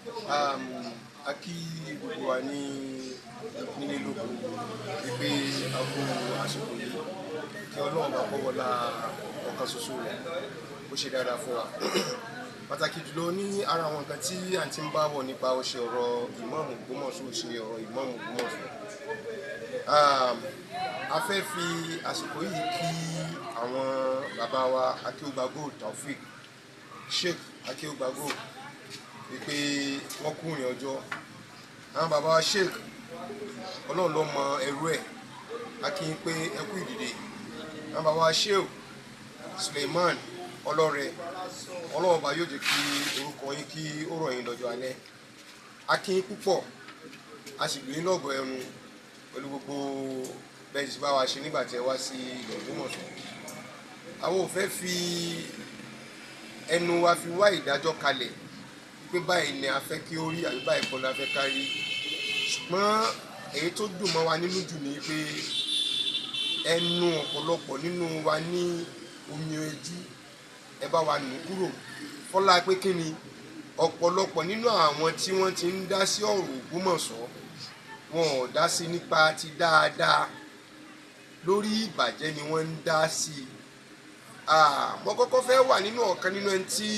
A kí gbogbo wa ní nílé lóko wípé a kú àsìkò yìí, kí Ọlọ́run bá kọ́ wọlá ọ̀kan ṣoṣo rẹ̀ bó ṣe dáadáa fún wa. Pàtàkì jùlọ ní ara àwọn nǹkan tí à ń ti ń bá bọ̀ nípa ó ṣe ọ̀rọ̀ ìmáàmù Ògbómọ̀ṣọ́, ṣe ọ̀rọ̀ ìmáàmù Ògbómọ̀ṣọ́. A fẹ́ fi àsìkò yìí kí àwọn bàbá wa Akeugbagold Taofeek, Sheikh Akeugbagold, wípé wọ́n kú ìrìn ọjọ́. Àwọn bàbá wa Sheikh, Ọlọ́run ló mọ ẹrú ẹ̀, a kí n pé ẹ kú ìdìde. Àwọn bàbá wa Sheikh Suleiman Ọlọ́rẹ, Ọlọ́run ọba yóò jẹ́ kí orúkọ yín kí ó rọ̀ yín lọ́jọ́ alẹ́. A kí yín púpọ̀, a sì lù yín lọ́gọ̀ ẹnu pẹ̀lú gbogbo bẹ́ẹ̀ tí bá wa ṣe nígbà tí ẹ wá sí ilẹ̀ Ògbómọ̀ṣọ́. Àwọn ò fẹ́ fi ẹnu wa fi wá ìdájọ́ kalẹ̀ pé báyìí ni a fẹ́ kí ó rí àbí báyìí kọ́ la fẹ́ ká rí, ṣùgbọ́n èyí tó dùn mọ́ wa nínú jù ni pé ẹnu ọ̀pọ̀lọpọ̀ nínú wa ní omi ojú ẹ bá wa nù kúrò fọlá pé kí ni ọ̀pọ̀lọpọ̀ nínú àwọn tí wọ́n ti ń dá sí ọ̀rọ̀ Ògbómọ̀ṣọ́, wọn ò dá sí nípa ti dáadáa, lórí ìbàjẹ́ ni wọ́n ń dá sí i. Mo kọ́kọ́ fẹ́ wà nínú ọ̀kan nínú ẹni tí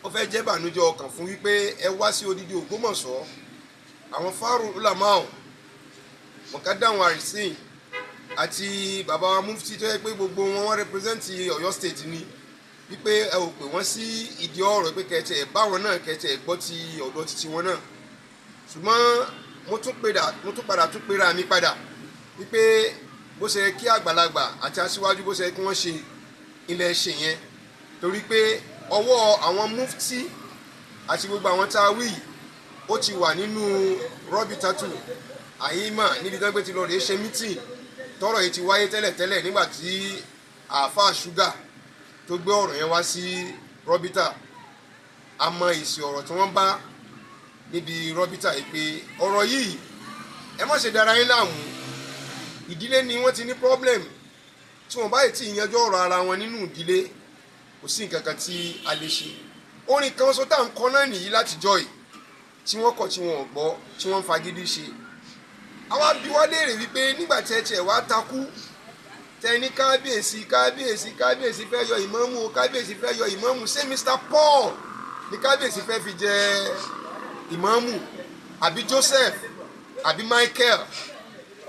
ó fẹ́ jẹ́ ìbànújẹ́ ọkàn fún wípé ẹ wá sí odidi Ògbómọ̀ṣọ́, àwọn Fáàrù Ulamau, Mọ̀kádàwọn Àrísìn àti bàbá wa Mufti tó yẹ pé gbogbo wọn wọ́n represent Ọ̀yọ́ State ni, wípé ẹ ò pè wọ́n sí ìdí ọ̀rọ̀ pé kẹ̀tẹ̀ ẹ̀ báwọn náà kẹ̀tẹ̀ ẹ̀ gbọ́ ti ọ̀dọ̀ titi wọn náà. Ṣùgbọ́n mo tún padà tún pera mi padà wípé bó ṣe kí àgbàlagbà àti aṣíwájú bó ṣe kí wọ́n ṣe ilẹ̀ ṣe yẹn, torí pé ọwọ́ àwọn Mufti àti gbogbo àwọn tá a wí yìí ó ti wà nínú rọ́bì tatu àyímà níbi tí wọ́n gbé ti lọ rèé ṣe mítìn tọ́rọ̀ yìí ti wáyé tẹ́lẹ̀tẹ́lẹ̀ nígbà tí àáfàá ṣúgà tó gbé ọ̀rọ̀ yẹn wá sí rọ́bìtà. A mọ èsì ọ̀rọ̀ tí wọ́n bá níbi rọ́bìtà yìí pé ọ̀rọ̀ yìí ẹ má ṣe dára yín láàmú, ìdílé ni wọ́n ti ní problem, tí wọ́n bá yìí tí ìyanjú ọ̀rọ̀ ara wọn nínú ìdílé kò sí nǹkan kan tí a lè ṣe. Orin kan sọ tá à ń kọ náà nìyí látijọ́ yìí tí wọ́n kọ̀ tí wọ́n ò gbọ́ tí wọ́n ń fagídí ṣe. Àwa bi wá léèrè wípé nígbà tí ẹ tiẹ̀ wá takú tẹ ní kábíyèsí kábíyèsí kábíyèsí fẹ́ yọ ìmáàmù o, kábíyèsí fẹ́ yọ ìmáàmù, ṣé Mr Paul ní kábíyèsí fẹ́ fi jẹ ìmáàmù àbí Joseph àbí Michael?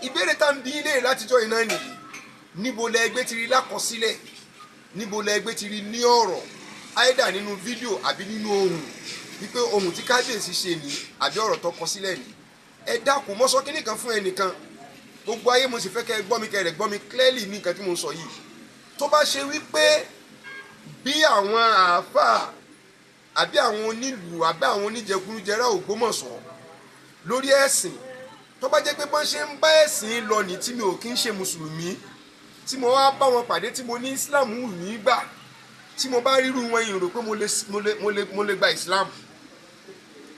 Ìbéèrè tá ń bi léèrè látijọ́ iná nìyí, níbo lẹ gbé ti rí lákọsílẹ̀, níbo lẹ gbé ti rí ní ọ̀rọ̀ áìdà nínú fídíò àbí nínú ohùn wípé ohùn tí kábíyèsí ṣe ní àbí ọ̀rọ̀ tó kọ sílẹ̀ ní? Ẹ dákun, mo sọ kínní kan fún ẹnìkan, gbogbo ayé mo sì fẹ́ kẹ́ ẹ gbọ́ mi, kẹ́ ẹ rẹ̀ gbọ́ mi clearly ní nǹkan tí mo ń sọ yìí. Tó bá ṣe wípé bí àwọn àáfàá àbí àwọn onílùú àbí àwọn oníjẹkúrújẹrá Ògbómọ̀ṣọ́ lórí ẹ̀sìn, tó bá jẹ́ pé bọ́n ṣe ń bá ẹ̀sìn lọ ní tí mi ò kí ń ṣe mùsùlùmí, tí mo wá bá wọn pàdé tí mo ní Islam wù mí gbà, tí mo bá ríru wọn yìí rò pé mo lè gba Islam.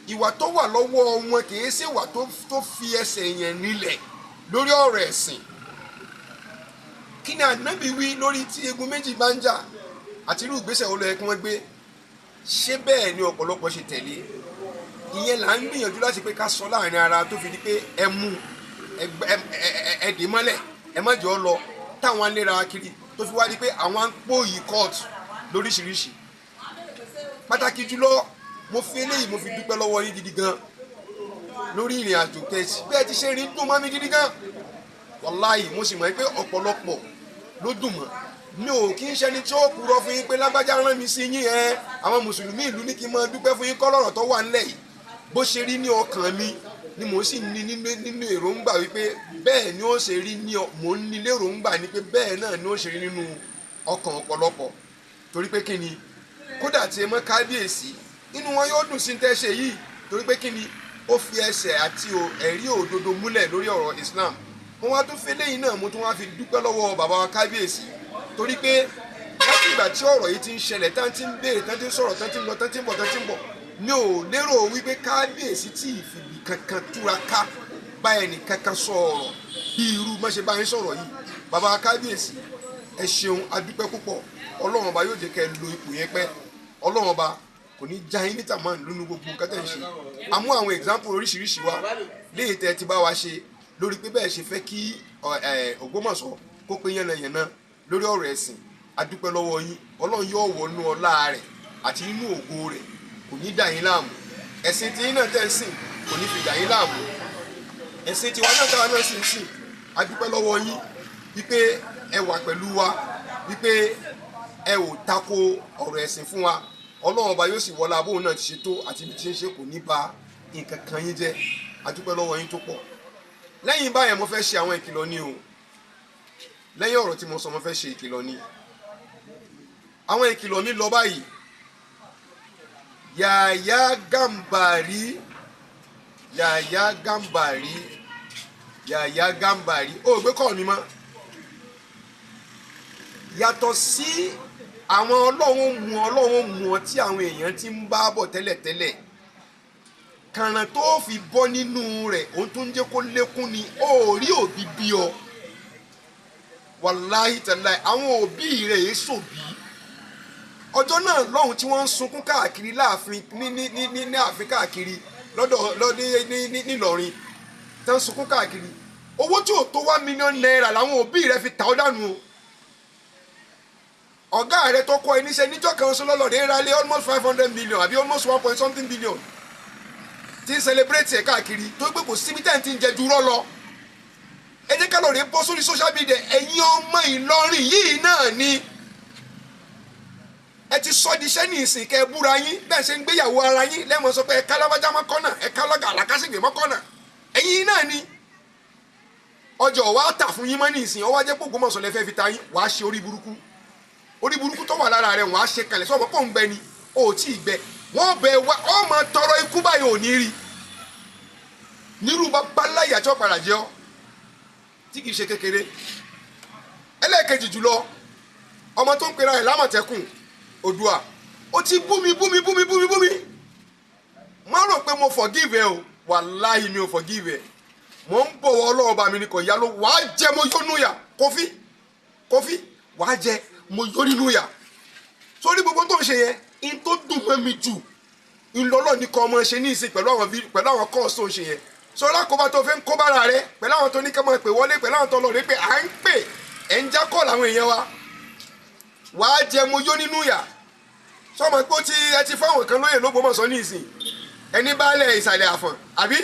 Ìwà tó wà lọ́wọ́ wọn kì í ṣe ìwà tó fi ẹsẹ̀ yẹn nílẹ̀ lórí ọ̀rọ̀ ẹ̀sìn. Kí ni Ànábì wí lórí tí egun méjì bá ń jà àti irú ìgbésẹ̀ wo ló yẹ kí wọ́n gbé? Ṣé bẹ́ẹ̀ ni ọ̀pọ̀lọpọ̀ ṣe tẹ̀lé? Ìyẹn là ń gbìyànjú láti pé ká sọ láàrin ara tó fi di pé ẹ mú ẹ dè mọ́lẹ̀, ẹ má jọ lọ táwọn aléra kiri tó fi wá di pé àwọn á ń pòyì kóòtù lóríṣiríṣi. Pàtàkì jùlọ mo fi eléyìí mo fi dúpẹ́ lọ́wọ́ yín gidi gan lórí ìrìn àjò tẹ̀sí bẹ́ẹ̀ ti ṣe rí dùn mọ́ mi gidi gan, wàláhì. Mo sì mọ̀ pé ọ̀pọ̀lọpọ̀ ló dùn mọ́ mi. Ò kí ń ṣẹni tí ó purọ́ fún yín pé lágbájá rán mi sí yín, ẹ àwọn mùsùlùmí ìlú ní kí n máa dúpẹ́ fún yín kọ́ lọ́rọ̀ tó wà ńlẹ̀ yìí bó ṣe rí ní ọkàn mi ni mò ń sì ní nínú èròǹgbà wípé bẹ́ẹ̀ ni ó ṣe rí ní mò ń ní léròǹgbà ni pé bẹ́ẹ̀ náà ni ó ṣe rí nínú ọkàn ọ̀pọ̀lọpọ̀. Torí pé kí ni kódà tí ẹ mọ́ kábíyèsí inú wọn yóò dùn sí tẹ́ ṣe yìí, torí pé kí ni ó fi ẹsẹ̀ àti ẹ̀rí òdodo múlẹ̀ lórí ọ̀rọ̀ Islam. Mo wá tún fi eléyìí náà mo tún wá fi dúpẹ́ lọ́wọ́ bàbá wa kábíyèsí, torí pé láti ìgbà tí ọ̀rọ̀ yìí ti ń ṣẹlẹ̀, tá ti ń béèrè, tá ti ń sọ̀rọ̀, tá ti ń lọ, tá ti ń bọ̀, tá ti ń bọ̀, mi ò lérò wípé kábíyèsí tí ìfìbì kankan túraká bá ẹnì kankan sọ ọ̀rọ̀ bí irú má ṣe bá yín sọ̀rọ̀ yìí. Bàbá kábíyèsí ẹ ṣeun, adúpẹ́ púpọ̀. Ọlọ́run ọba yóò jẹ́ kẹ́ ẹ lo ipò yẹn pẹ́. Ọlọ́run ọba Kò ní já yín níta máa lónú gbogbo nǹkan tẹ̀ ń ṣe. A mú àwọn example oríṣiríṣi wá léyìí tẹ́ ti bá wa ṣe lórí pé bẹ́ẹ̀ ṣe fẹ́ kí Ògbómọ̀ṣọ́ kó pé yánnayànna lórí ọ̀rọ̀ ẹ̀sìn. A dúpẹ́ lọ́wọ́ yín. Ọlọ́run yóò wọnú ọlá rẹ̀ àti nínú ògo rẹ̀, kò ní dà yín láàmú. Ẹ̀sìn tí yín náà tẹ̀ ń sìn, kò ní fi dà yín láàmú. Ẹ̀sìn tiwa náà táwa náà sì ń sìn, a dúpẹ́ lọ́wọ́ yín wípé ẹ wà pẹ̀lú wa, wípé ẹ ò tako ọ̀rọ̀ ẹ̀sìn fún wa. Ọlọ́run Ọba yóò sì wọlé abóhùn náà ti ṣe tó àti ibi tí ń ṣe, kò ní ba nǹkan kan yín jẹ́. A dúpẹ́ lọ́wọ́ yín tó pọ̀. Lẹ́yìn báyẹn, mo fẹ́ ṣe àwọn ìkìlọ̀ ní o. Lẹ́yìn ọ̀rọ̀ tí mo sọ, mo fẹ́ ṣe ìkìlọ̀ ní. Àwọn ìkìlọ̀ mi lọ báyìí. Yàyà Gàmbàrí, Yàyà Gàmbàrí, Yàyà Gàmbàrí, ó gbé kọ́ mi mọ́. Yàtọ̀ sí àwọn ọlọ́run mú, ọlọ́run mú ọ tí àwọn èèyàn ti ń bá bọ̀ tẹ́lẹ̀tẹ́lẹ̀, kàràn tó fi bọ́ nínú rẹ̀, òun tó ń jẹ́ kó lékún ni. Ó rí òbí bí ọ, wàláhì tàláhì, àwọn òbí rẹ̀ yé sòbí. Ọjọ́ náà lọ́hùn tí wọ́n ń sunkún káàkiri láàfin ní ààfin káàkiri lọ́dọ̀ lọ́dọ̀ ní nílọrin tí wọ́n ń sunkún káàkiri, owó tí ò tó ₦1 million làwọn òbí rẹ̀ fi tà ọ́ dànù o. Ọ̀gá rẹ̀ tó kọ́ ẹ níṣẹ́ níjọ́ kan ṣoṣo lọ́lọ́dẹ rálé almost 500 million àbí almost one point something billion tí ń celebrate ẹ̀ káàkiri, tó gbé kò síbi tẹ́ ẹ̀ ti ń jẹ jurọ́ lọ. Ẹ jẹ́ ká lọ rè bọ́ sórí social media. Ẹ̀yin ọmọ Ìlọrin yìí náà ni ẹ ti sọ di iṣẹ́ ní ìsìn kẹ́ ẹ búra yín bẹ́ẹ̀ ṣe ń gbéyàwó ara yín lẹ́mọ̀, sọ pé ẹ̀ka lábájá mọ́kànnà, ẹ̀ka lọ́gà làkàṣègbè mọ́kànnà. Ẹ̀yin náà ni ọjọ́ wa tà fún yín mọ́ ní ìsìn. Ọwọ́ ajẹ́ pé Ògbómọ̀ṣọ́ lẹ fẹ́ fi ta yín. Wàá ṣe orí burúkú, orí burúkú tó wà lára rẹ̀, wàá ṣe kalẹ̀ sọ́mọ́ pọ̀ ń gbẹ ni o ò tí ì gbẹ. Wọ́n bẹ wá ọmọ tọrọ ikú báyìí, ò ní rí nírú bàbá láyà tí wọ́n padà jẹ́ ọ́ tí kì í ṣe kékeré. Ẹlẹ́ẹ̀kejì jùlọ, ọmọ tó ń pera ẹ̀ lámọ̀tẹ́kùn Oòduà, ó ti bú mi, bú mi, bú mi, bú mi, bú mi. Má rò pé mo forgive ẹ o. Wàláhì, mi ò forgive ẹ. Mo ń bọ̀wọ̀ Ọlọ́run bá mi ní kò yá ló. Wàá jẹ mo yónú yà. Kófí, Kófí, wàá jẹ mo yó nínú yà sórí gbogbo tó ń ṣe yẹn. In tó dùn mọ́ mi jù ńlọlọ́ ní kọ́ ọmọ ṣe ní ìsìn pẹ̀lú àwọn course tó ń ṣe yẹn. Sọlá kóbá tó fẹ́ ń kó bára rẹ pẹ̀lú àwọn tó ní ká máa pè wọlé, pẹ̀lú àwọn tó lọ rí pé à ń pè ẹ̀ ń já kọ́ làwọn èèyàn wa. Wàá jẹ mo yó nínú yà. Sọmọ pé ó ti ẹ ti fáwọn kan lóye lÓgbómọ̀ṣọ́ ní ìsìn, ẹni baálẹ̀ ìsàlẹ̀ àfọ̀n, àbí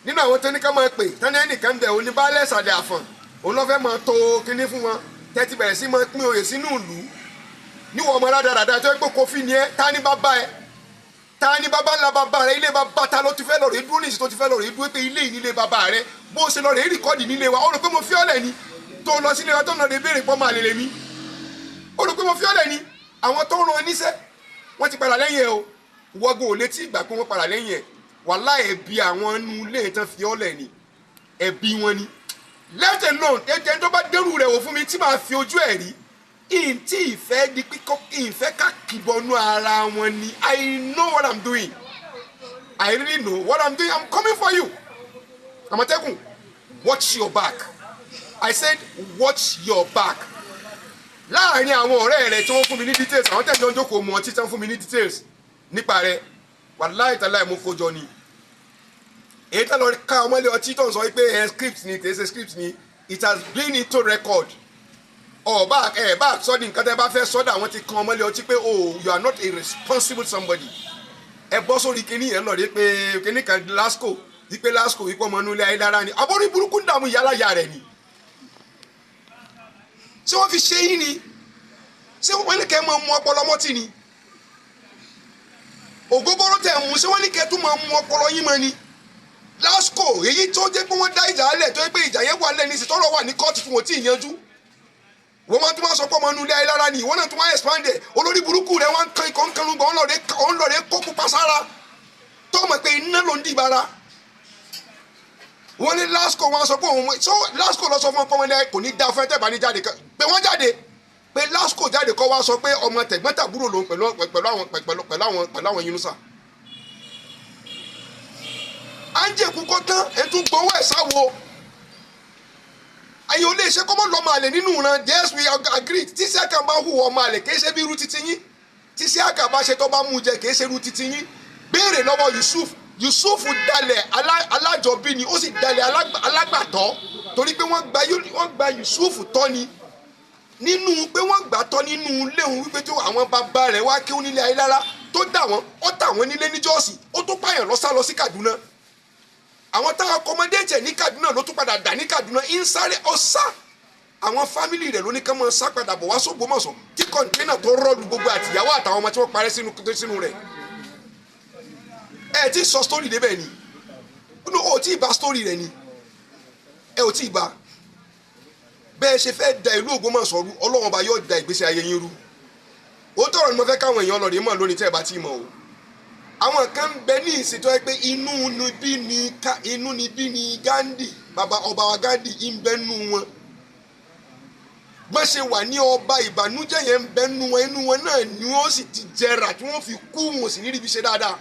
nínú àwọn tó ní ká máa pè tán ní ẹnìkan bẹ̀, òní baálẹ̀ ìsàlẹ̀ àfọ̀n, òun ló fẹ́ máa to kinní fún wọn. Tẹ́tí bẹ̀rẹ̀ sí máa pín oyè sínú ìlú níwọ̀n ọmọ rádaràda tó yẹ pé Kofi ni ẹ. Ta ni bàbá ẹ? Ta ni bàbá ńlá bàbá rẹ? Ilé bàbá ta ló ti fẹ́ lọ rè dúró níṣì tó ti fẹ́ lọ rè dúró pé ilé yìí nílé bàbá rẹ? Bó ṣe lọ rè record nílé wa, ó rò pé mo fi ọ́lẹ̀ ni tó lọ sílé wa, tó ń lọ rè béèrè pọ́ máa lè lè mi. Ó rò pé mo fi ọ́lẹ̀ ni. Àwọn tó ń ran níṣẹ́, wọ́n ti padà lẹ́yìn ẹ o. Wọ́gbọ́n ò létí ìgbà pé wọ́n padà lẹ́yìn ẹ. Wàláhì, ẹ̀bi àwọn inú ilé tán fi ọ́lẹ̀ ni, ẹ̀bi wọn ni. Left alone, ẹ̀jẹ̀ tó bá dẹ́rù rẹ̀ wò fún mi tí màá fi ojú ẹ̀ rí ìntí ìfẹ́ di píkọ́ ìfẹ́ ká kìbọnú ara wọn ni. I know what I'm doing. I really know what I'm doing. I'm coming for you, Àmọ̀tẹ́kùn. Watch your back. I said watch your back. Láàárín àwọn ọ̀rẹ́ rẹ tí wọ́n fún mi ní details, àwọn tẹ̀sán jókòó mu ọtí tí wọ́n fún mi ní details nípa rẹ, wàláhì tàláhì, mo kó jọ ni. Èyí tá lọ ká ọmọlé ọtí tó ń sọ wípé ẹ script ni, kì í ṣe script ni. It has been into record. Ọba ẹ bá sọ ní nǹkan tẹ́ bá fẹ́ sọ́dọ̀ àwọn ti kan ọmọlé ọtí pé, oh, you are not a responsible somebody. Ẹ bọ́ sórí kinní yẹn lọ rí pé kinní kan lasco, wípé lasco, wípé ọmọ inú ilé ayé lára ni. Àbórí burúkú ń dààmú ìyá aláya rẹ̀ ni. Ṣé wọ́n fi ṣe yín ni? Ṣé wọ́n ní kẹ́ máa mú ọpọlọ mọ́tì ni? Ògógóró tẹ̀ mú, ṣé wọ́n ní kẹ́ tún máa mú ọpọlọ yín mọ́ ni? Lasco, èyí tó jẹ́ pé wọ́n dá ìjà alẹ̀, tó jẹ́ pé ìjà yẹn wà lẹ́ni sí tọ́rọ̀ wà ní kóòtù tí wọ́n ti yanjú, wọ́n máa tún máa sọ pé ọmọ inú ilé ayé lára ni. Ìwọ náà tún máa expand ẹ̀. Olórí burúkú rẹ̀ wọ́n ń kan ikọ̀ ń kan lùgbọ̀n, ọ̀nlọ́rẹ̀ kó pupa sára tó mọ̀ pé iná ló ń dìbara. Wọ́n ní lasco, wọ́n sọ pé òun so lasco lọ sọ fún ọkọ wọn ní kò ní dá fún ẹ tẹ́ bá ní jáde pé wọ́n jáde, pé lasco jáde kọ́ wá sọ pé ọmọ tẹ̀gbọ́n-tàbúrò lòun pẹ̀lú àwọn Yunusa. À ń jẹ́ kúkọ́ tán, ẹ̀ tún gbowó ẹ̀ sáwo. Àyè ò lè ṣe kọ́mọ́ lọ́mọ àlè nínú ìran. Yes, we agree. Tí sẹ́kàn bá hùwà ọmọ àlè, kì í ṣe bí irú titi yín. Tí Isiaka bá ṣe tó bá mú jẹ, kì í ṣe irú titi yín. Béèrè lọ́wọ́ Yusuf. Yusuf dalẹ̀ alájọbí ni, ó sì dalẹ̀ alágbàtọ́, torí pé wọ́n gba Yusuf tọ́ ni, nínú pé wọ́n gbà tọ́ nínú ilé òun, wípé tó àwọn bàbá rẹ̀ wá kí ó nílé Ayélára tó dà wọ́n, ó tà wọ́n nílé ní Jọ́ọ̀sì, ó tó pààyàn lọ sá lọ sí Kaduna. Àwọn táwọn accommodate ní Kaduna ló tún padà dà ní Kaduna ń sáré ọ̀sá. Àwọn family rẹ̀ ló ní ká máa sá padà bọ̀ wá sógbómọ̀ṣọ́, tí container tó rọ́ọ̀lù gbogbo àtìyàwó àtàwọn ọmọ tí wọ́n parẹ́ sínú rẹ̀. Ẹ ti sọ story débẹ̀ ni inú o tí ì bá story rẹ̀ ni, ẹ ò tí ì bá bẹ́ẹ̀ ṣe fẹ́ da ìlú Ògbómọ̀ṣọ́ rú. Ọlọ́run Ọba yóò da ìgbésí ayé yín rú. Ó tọrọ ni mo fẹ́ káwọn èèyàn lọ rí mọ̀ lónìí. Tẹ́ ẹ bá ti mọ̀ o, àwọn kan ń bẹ ní ìsìn tó yẹ pé inú ni bí ni Gandhi, bàbá ọba wa Gandhi ń bẹ nú wọn. Bọ́n ṣe wà ní ọba ìbànújẹ́ yẹn ń bẹ nú wọn. Inú wọn náà ni wọ́n sì ti jẹrà tí wọ́n fi kú, wọn sì ní ríbi ṣe dáadáa,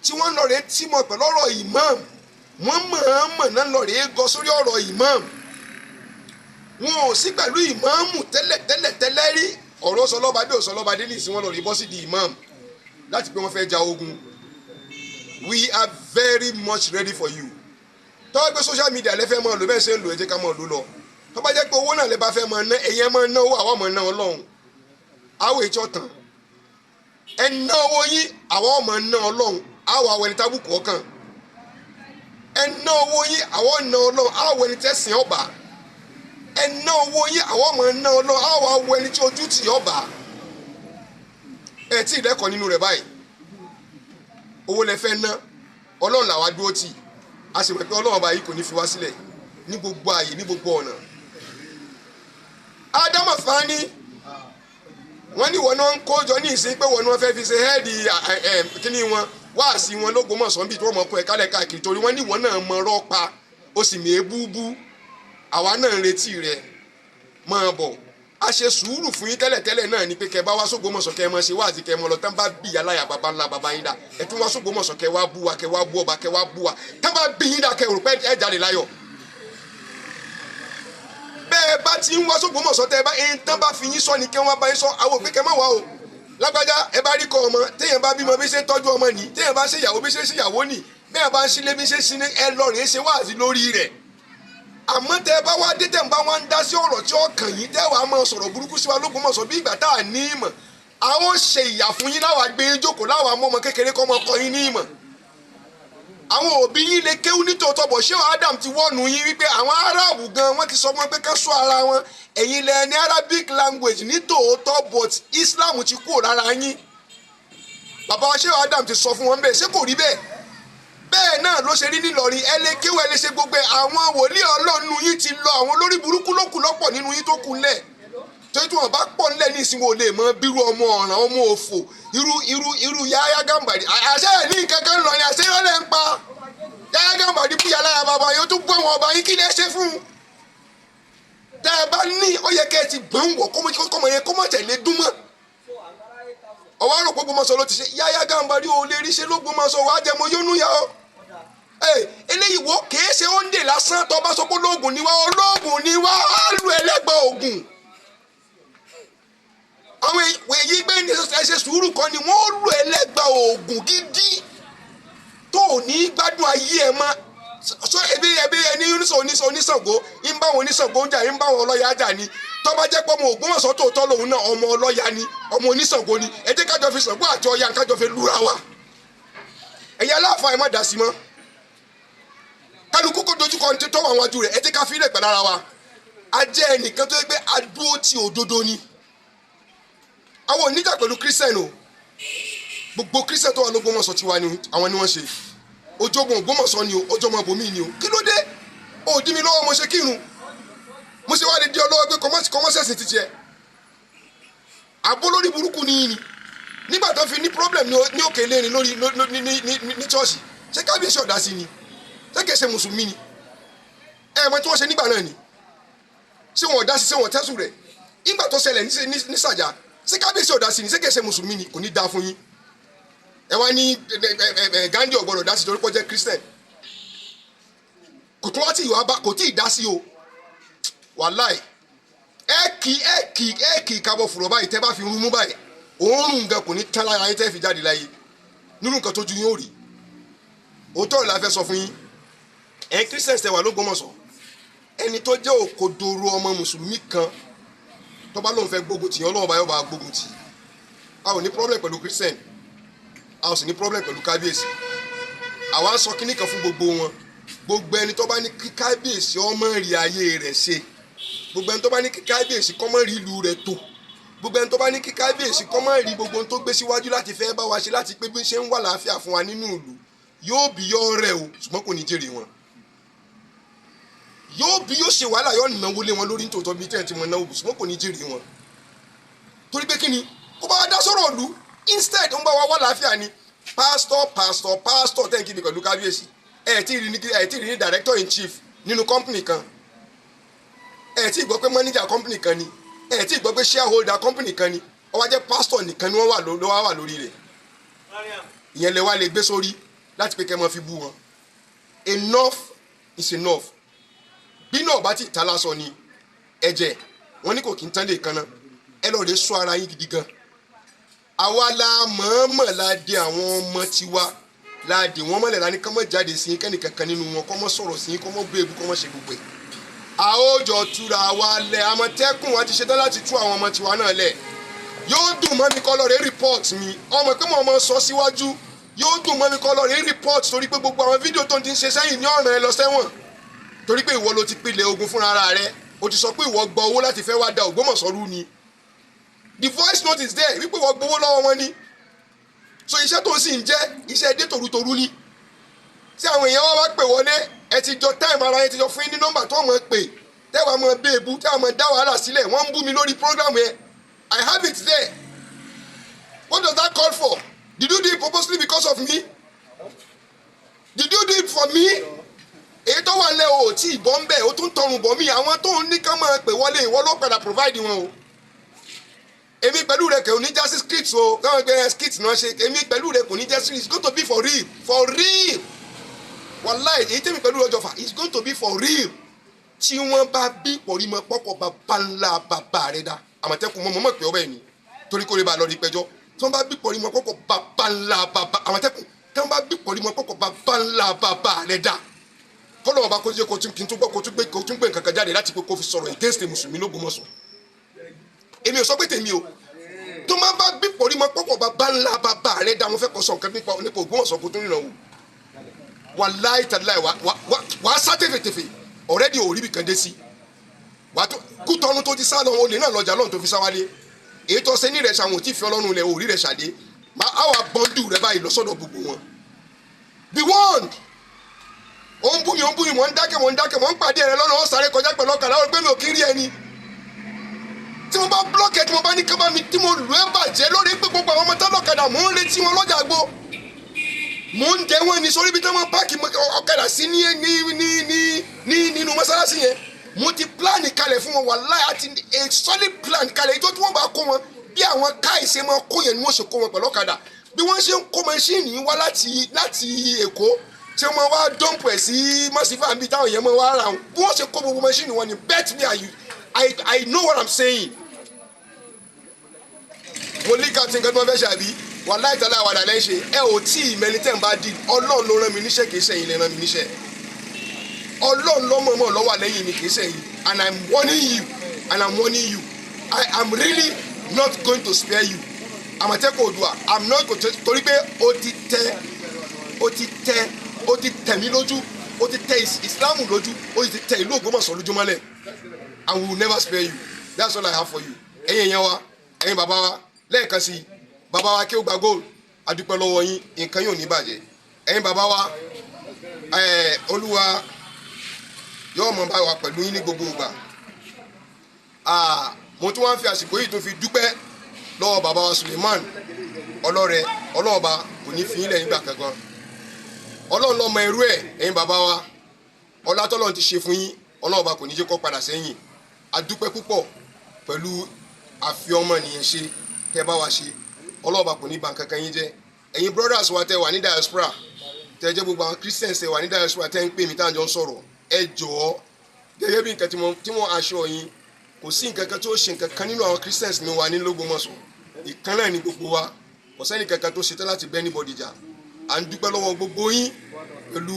tí wọ́n lọ rèé tí mọ̀ pẹ̀lú ọ̀rọ̀ imam. Wọ́n mọ̀ọ́mọ̀ náà lọ rèé gọ sórí ọ̀rọ̀ imam. Wọn ò sí pẹ̀lú ìmáàmù tẹ́lẹ̀ tẹ́lẹ̀ tẹ́lẹ̀ rí. Ọ̀rọ̀ sọlọ́ba dé, òsọlọ́ba dé ní ìsìn, wọn lọ rí bọ́ sí di imam láti pé wọ́n fẹ́ ja ogun. We are very much ready for you. Tọ́wọ́ pé social media lẹ́fẹ̀ẹ́ máa lò, bẹ́ẹ̀ ṣe ń lò, ẹ jẹ́ ká máa lò lọ. Tó bá jẹ́ pé owó náà lè bá fẹ́ máa ná, ẹ̀yẹn máa ná owó, àwọn máa ná Ọlọ́run. Àwọn ètò ọ̀tàn, ẹ ná owó yín, àwọn máa ná Ọlọ́run. Àwọn àwọn ẹni tábùkù ọkàn, ẹ ná owó yín, àwọn ná Ọlọ́run. Àwọn ẹni tẹ̀sìn ọba, ẹ ná owó yín, àwọn máa ná Ọlọ́run. Àwọn àwọn ẹni tí ojú tì ọba. Ẹ tí ì rẹ́kọ̀ọ́ nínú rẹ̀ báyìí. Owó lẹ fẹ́ ná, Ọlọ́run làwa dúró tì. A sì mọ̀ pé Ọlọ́run ọba yìí kò ní fi wá sílẹ̀ ní gbogbo ààyè, ní gbogbo ọ̀nà. Ádámà Fani, wọ́n ní wọ́n náà ń kójọ ní ìsín pé wọ́n ní wọ́n fẹ́ fi ṣe head kíní wọn, wáàsí wọn lÓgbómọ̀ṣọ́ níbi tí wọ́n mọ̀ kó ẹ kálẹ̀ káàkiri, torí wọ́n ní wọ́n náà mọ ọ̀rọ̀ pa, ó sì mí ebúbú. Àwa náà ń retí rẹ̀, máa bọ̀. A ṣe sùúrù fún yín tẹ́lẹ̀tẹ́lẹ̀ náà ni pé kẹ́ bá wá sÓgbómọ̀ṣọ́, kẹ́ mọ̀ ṣe wáàsí, kẹ́ mọ̀ lọ tán. Bá bí aláya baba ńlá baba yín dà, ẹ tún wá sÓgbómọ̀ṣọ́, kẹ́ wá bú wa, kẹ́ wá bú ọba, kẹ́ wá bú wa. Tán bá bí yín dà, kẹ́ rò pé ẹ jáde láyọ̀. Bẹ́ẹ̀ bá ti ń wá sÓgbómọ̀ṣọ́, tẹ́ ẹ bá ẹni tán bá fi yín sọ ni kẹ́ wọ́n bá yín sọ. Àwọn òpin kẹ́ má wá o. Lágbájá, ẹ bá rí kọ ọmọ, téèyàn bá bímọ, bí ṣe ń tọ́jú ọmọ nì, téèyàn bá ṣe ìyàwó, bí ṣe ń ṣèyàwó nì, bẹ́ẹ̀ bá ń sílé, bí ṣe ń sílé, ẹ lọ rèé ṣe wáàsí lórí rẹ̀. Àmọ́ tẹ́ ẹ bá wá dé, tẹ́ ń bá wá ń dá sí ọ̀rọ̀ tí ó kàn yín, tẹ́ wàá máa sọ̀rọ̀ burúkú sí wa lÓgbómọ̀ṣọ́ bí ìgbà tá à ní ìmọ̀, àwọn ṣe ìyà fún yín. Láwa gbé yín jókòó, láwa mọ́ ọmọ kékeré kọ́ ọmọ kọ́ yín ní ìmọ̀. Àwọn òbí yín lè kéwú nítòótọ́ bọ̀. Ṣé Adam ti wọ́ọ̀nù yín wípé àwọn Aráàbù gan wọ́n ti sọ fún wọn pé ká sọ ara wọn? Ẹ̀yin lẹ ní Arabic language nítòótọ́, but Islam ti kúrò lára yín. Bàbá wa ṣé Adam ti sọ fún wọn bẹ́ẹ̀? Ṣé kò rí bẹ́ẹ̀? Bẹ́ẹ̀ náà ló ṣe rí nílọrin. Ẹ lè kéwú, ẹ lè ṣe gbogbo ẹ̀. Àwọn wòlíì Ọlọ́run yín ti lọ, àwọn olórí burúkú ló kù lọ́pọ̀ nínú yín tó kù ńlẹ̀, torí tí wọn bá pọ̀ ńlẹ̀ ní ìsìn, wọn ò lè mọ bírú ọmọ ọ̀ràn, ọmọ òfò, irú irú irú Yahya Gambari. Àṣẹ ẹ̀ ní nǹkan kan lọ ni, àṣẹ ìrọ̀lẹ́ ń pa Yahya Gambari bú yàrá bàbá yóò tún bú àwọn ọba yín. Kí lẹ ṣe fún un? Tẹ́ ẹ bá ní ó yẹ kẹ́ ẹ ti gbọ́n wọ̀ kọ́mọ yẹn kó mọ̀ tẹ̀lé dún mọ́. Ọwọ́ àrò pé Ògbómọ̀ṣọ́ ló ti ṣe. Yahya Gambari ò lè rí ṣe lÓgbómọ̀ṣọ́. Wàá jẹ́ mo yónú yá o. Eléyìí wo kìí ṣe oúnjẹ lásán. Tó bá sọ pé olóògùn ni wá, olóògùn ni wá, á lu ẹlẹ́gbẹ̀ẹ́ ògùn. Àwọn èyí gbé ní ẹ ṣe sùúrù kan ni wọ́n lu ẹlẹ́gbẹ̀ẹ́ ògùn gidi tó ò ní gbádùn ayé ẹ mọ́. So ebi ẹbí ẹni oníṣàngó ń bá wọn, oníṣàngó ń jà, ń bá wọn ọlọ́yà jà ni. Tó bá jẹ́ pé ọmọ Ògbómọ̀ṣọ́ tòótọ́ lòun náà, ọmọ ọlọ́yà ni, ọmọ oníṣàngó ni. Ẹ jẹ́ kájọ fi Ṣàngó àti Ọya, kájọ fi lúra wa. Ẹ̀yin aláàfáà, ẹ má dá sí mọ́. Kálukú kó dojúkọ ní tó wà wájú rẹ̀. Ẹ jẹ́ ká fi ilẹ̀ pẹ̀lú ara wa. A jẹ́ ẹnìkan tó yẹ pé a dúró ti òdodo ni. Àwọn oníjà pẹ̀lú Christian o. Gbogbo Christian tó wà lÓgbómọ̀ṣọ́ tiwa ni, àwọn ni wọ́n ṣe ojogun Ògbómọ̀ṣọ́ ni o, ojọmọ bòmí ni o. Kí ló dé? Ó dí mi lọ́wọ́, mo ṣe kírun, mo ṣe wá lè di ọlọ́wọ́ pé kọ́mọ́sẹ̀sì ti tiẹ̀. Àbó lórí burúkú ni ni nígbà tó fi ní problem ní òkè lérin lórí ní ṣọ́ọ̀ṣì, ṣé kábíyèsí ọ̀dà sí ni? Ṣé kìí ṣe mùsùlùmí ni? Ẹ mọ tí wọ́n ṣe nígbà náà ni. Ṣé wọn ọ̀dà sí? Ṣé wọn tẹ́sùn rẹ̀ nígbà tó ṣẹlẹ̀ ní Sàjà? Ṣé kábíyèsí ọ̀dà sí ni? Ṣé kìí ṣe mùsùlùmí ni? Kò ní dáa fún yín. Ẹ wá ní Gandhi ò gbọ́dọ̀ dá sí torí pé ó jẹ́ Christian. Kò tún wá tí ìwà bá kò tí ì dá sí o. Wàláì, ẹ kì ẹ kì ẹ kì kábọ̀ fùrọ̀ báyìí tẹ́ bá fi rún mú báyìí. Òórùn gan kò ní tán lára yín tẹ́ fi jáde láyé nínú nǹkan tójú yín ó rí. Òótọ́ la fẹ́ sọ fún yín. Ẹ̀yin Christians tẹ́ wà l'Ógbómọ̀ṣọ́, ẹni tó jẹ́ òkodoro ọmọ mùsùlùmí kan tó bá lóun fẹ́ gbógun tì yín, Ọlọ́run bá yóò bá gbógun tì. A ò ní problem pẹ̀lú Christian, a ò sì ní problem pẹ̀lú kábíyèsí. Àwa ń sọ kínní kan fún gbogbo wọn: gbogbo ẹni tó bá ní kí kábíyèsí ọmọ rí ayé rẹ̀ ṣe, gbogbo ẹni tó bá ní kí kábíyèsí kọ́mọ rí ìlú rẹ̀ tó, gbogbo ẹni tó bá ní kí kábíyèsí kọ́mọ rí gbogbo ohun tó gbé síwájú láti fẹ́ bá wa ṣe, láti pé bí ṣe ń wà láàfíà fún wa nínú ìlú, yóò bí yọ rẹ o, ṣùgbọ́n kò ní jèrè wọn. Yóò bí yóò ṣe wàhálà, yóò náwó lé wọn lórí nítòótọ́ bí tẹ̀ tí wọ́n náwó, ṣùgbọ́n kò ní jèrè wọn. Torí pé kí ni kó bá wa dá sọ̀rọ̀ ìlú? Instead, ó ń bá wa wà láàfíà ni. Pastor, pastor, pastor tẹ́ ń kí mi pẹ̀lú kábíyèsí, ẹ̀ tí ì rí ní director in chief nínú company kan, ẹ̀ tí ì gbọ́ pé manager company kan ni, ẹ̀ tí ì gbọ́ pé shareholder company kan ni. Ó wá jẹ́ pastor nìkan ni wọ́n wà ló wà lórí rẹ̀. Ìyẹn lè wá lè gbé sórí láti pé kẹ́ mọ́ fi bú wọn. Enough is enough. Bí náà bá ti ta lásán ni ẹ̀jẹ̀ wọn ní kò kí n tán lè kanna. Ẹ lọ́ọ́ lè sọ ara yín gidi gan. Àwa la mọ̀ọ́mọ̀ la de àwọn ọmọ tiwa, la dè wọ́n mọ́lẹ̀, la ní kọ́mọ́ jáde sí yín, kẹ́nì kankan nínú wọn kọ́mọ́ sọ̀rọ̀ sí yín, kọ́mọ́ bú ebu, kọ́mọ́ ṣe gbogbo ẹ̀. A ó jọ túra wa lẹ̀. Àmọ̀tẹ́kùn wa ti ṣetán láti tú àwọn ọmọ tiwa náà lẹ̀. Yóò dùn mọ́ mi kọ́ lọ́ọ́ rẹ̀ report mi, ọmọ pé mo mọ sọ síwájú. Yóò dùn mọ́ mi kọ́ lọ́ọ́ rẹ̀ report, torí pé gbogbo àwọn fídíò tó ń ti ń ṣe sẹ́yìn ní ọ̀ràn ẹ lọ sẹ́wọ̀n, torí pé ìwọ ló ti pilẹ̀ ogun fúnra ara rẹ. O ti sọ pé ìwọ gba owó láti fẹ́ wá da Ògbómọ̀ṣọ́ rú ni. The voice note is there wípé ìwọ gbowó lọ́wọ́ wọn ni. So iṣẹ́ tó ń sì ń jẹ́ iṣẹ́ dé tòrútorú ni. Tí àwọn èèyàn wá wá pè wọlé, ẹ ti jọ time ara yẹn, ti jọ fún yín ní nọ́mbà tó mọ̀ pè, tẹ́wàá mọ̀ béèbú, tẹ́wàá mọ̀ dá wàhálà sílẹ̀. Wọ́n ń bú mi lórí program yẹn. I have it there. What does that call for? Did you do it purposely because of me? Did you do it for me? Èyí tó wà lẹ́ o tí ìbọn ń bẹ̀, o tún tọrùn bọ̀ mí. Àwọn tó ń ní ká máa pè wọlé, ìwọ ló padà provide wọn o. Èmi pẹ̀lú rẹ kò ní já sí script o. Káwọn gbé script náà ṣe, èmi pẹ̀lú rẹ kò ní já sí. It's going to be for real, for real. Wàláì, èyí tèmi pẹ̀lú rẹ jọfà, it's going to be for real. Tí wọ́n bá bí pọ̀rímọ pọ́pọ̀ bàbá ńlá bàbá rẹ dá, Àmọ̀tẹ́kùn mọ́ mọ́ pé ọ bẹ́ẹ̀ ni, torí kó lè bá a lọ rí pẹjọ́. Tí wọ́n bá bí pọ̀rímọ pọ́pọ̀ bàbá ńlá bàbá Àmọ̀tẹ́kùn, tí wọ́n bá bí pọ̀rímọ pọ́pọ̀ bàbá ńlá bàbá rẹ dá, kọ́lọ́ ọba kó jẹ́ kó tún kí n tún gbọ́, kó tún gbé nǹkan kan jáde láti pé kó fi sọ̀rọ̀ against mùsùlùmí l'Ógbómọ̀ṣọ́. Èmi ò sọ pé tèmi o. Tó máa bá bí pọ̀rímọ pọ́pọ̀ bàbá ńlá bàbá rẹ dá, wọn fẹ́ kó sọ nǹkan nípa Ògbómọ̀ṣọ́, kó tún rìnrìn wò. Wàláì tàláì, wà á sá tẹ̀fẹ̀tẹ̀fẹ̀. Already ò rí ibì kan dé sí. Wà á tó Kútọ́nù tó ti sá lọ, olè náà lọ́jà lọ́run tó fi sá wálé. Èyí tó ṣe ní rẹ̀ ṣàwọn ò tí ì fi Ọlọ́run lẹ̀, ò rí rẹ̀ ṣàdé. Á wà bọ́ńdù rẹ̀ báyìí lọ sọ́dọ̀ gbogbo wọn. Be warned. Ó ń bú mi, ó ń bú mi, mò ń dákẹ́, mò ń dákẹ́, mò ń pàdé rẹ lọ́nà, ó sáré kọjá pẹ̀lú ọkàlà, ó gbé mi ò kí rí ẹni tí mo bá block ẹ, tí mo bá ní kábà mi, tí mo lù ẹ́ bàjẹ́ lórí pé gbogbo àwọn ọmọ tọ́lọ́kadà, mò ń retí wọn lọ́jà gbó, mò ń jẹ wọn ní sórí bí tí wọ́n park ọ̀kadà sí ní nínú mọ́sálásí yẹn. Mo ti plan kalẹ̀ fún wọn, wàláì, àti a solid plan kalẹ̀. Ìjọ tí wọ́n bá kó wọn, bí àwọn káì ṣe máa kó yẹn ni wọ́n ṣe kó wọn pẹ̀lú ọ̀kadà. Bí wọ́n ṣe ń kó machine wá láti Èkó, tí wọ́n wá dump ẹ̀ sí mọ́sífà níbi táwọn èèyàn máa wá ra wọn, bí wọ́n ṣe kó gbogbo machine wọn ni. Bet me, I know what I'm saying. Mo ní ká ti nǹkan tí wọ́n fẹ́ ṣe àbí. Wàláì tàlá, àwàdà lẹ́ ń ṣe. Ẹ ò tí ì mẹni tẹ́ ń bá di. Ọlọ́run ló rán mi níṣẹ́, kì í ṣẹ̀yìn lè rán mi níṣẹ́. Ọlọ́run lọ́mọ̀ọ́mọ̀ ló wà lẹ́yìn mi, kì í ṣẹ̀yìn. And I'm warning you, and I'm warning you, I am really not going to spare you. Àmọ̀tẹ́kùn Oòduà, I'm not going to, torí pé ó ti tẹ̀ mí lójú, ó ti tẹ Islam lójú, ó ti tẹ ìlú Ògbómọ̀ṣọ́ lójú mọ́lẹ̀, and we will never spare you. That's all I have for you. Ẹ̀yin èèyàn wa, ẹ̀yin bàbá wa, lẹ́ẹ̀kan sí i, bàbá wa kí ó gba gold, adúpẹ́ lọ́wọ́ yín, nǹkan yóò ní bàjẹ́. Ẹ̀yin bàbá wa, Olúwa yóò mọ̀ bá wa pẹ̀lú yín ní gbogbo ìgbà. Mo tún wá ń fi àsìkò yìí tó fi dúpẹ́ lọ́wọ́ bàbá wa Suleiman Ọlọ́rẹ. Ọlọ́ọ̀ba kò ní fi yín lẹ̀ nígbà kankan. Ọlọ́run lọ́mọ irú ẹ̀. Ẹ̀yin bàbá wa, ọlá tọ́lọ́run ti ṣe fún yín, Ọlọ́ọ̀ba kò ní jẹ́ kó padà sẹ́yìn. Adúpẹ́ púpọ̀ pẹ̀lú àfi ọmọnìyàn ṣe tẹ́ bá wa ṣe. Ọlọ́ọ̀ba kò ní bà nǹkan kan yín jẹ́. Ẹ̀yin brothers wa tẹ́ wà ní diaspora, tẹ́ jẹ́ gbogbo àwọn Christians tẹ́ wà ní diaspora, tẹ́ ń pè mí, tá à ń jọ ń sọ̀rọ̀, ẹ jọ̀ọ́, gẹ́gẹ́ bí nǹkan tí mo aṣọ yín, kò sí nǹkan kan tó ṣe nǹkan kan nínú àwọn Christians ní wa ní Lógbómọ̀ṣọ́. Ìkan náà ni gbogbo wa, kò sẹ́ni kankan tó ṣetán láti bẹ́ anybody jà. À ń dúpẹ́ lọ́wọ́ gbogbo yín pẹ̀lú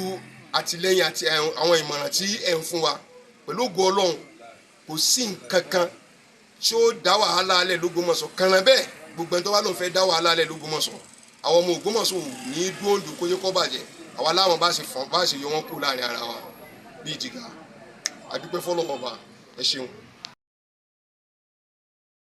àtìlẹ́yìn àti àwọn ìmọ̀ràn tí ẹ̀ ń fún wa. Pẹ̀lú ògo Ọlọ́run, kò sí nǹkan kan tí ó dá wàhálà alẹ́ l'Ógbómọ̀ṣọ́ kànáà bẹ́ẹ̀. Gbogbo ẹni tó bá lóun fẹ́ dá wàhálà alẹ́ l'Ógbómọ̀ṣọ́, àwọn ọmọ Ògbómọ̀ṣọ́ ò ní dúndùn kó yẹ kó bàjẹ́. Àwa láwọn bá ṣe fọ́n bá ṣe yọ wọ́n kú láàrin ara wa bíi jìgá. Àdúpẹ́ fọlọ́wọ́n ọba, ẹ ṣeun.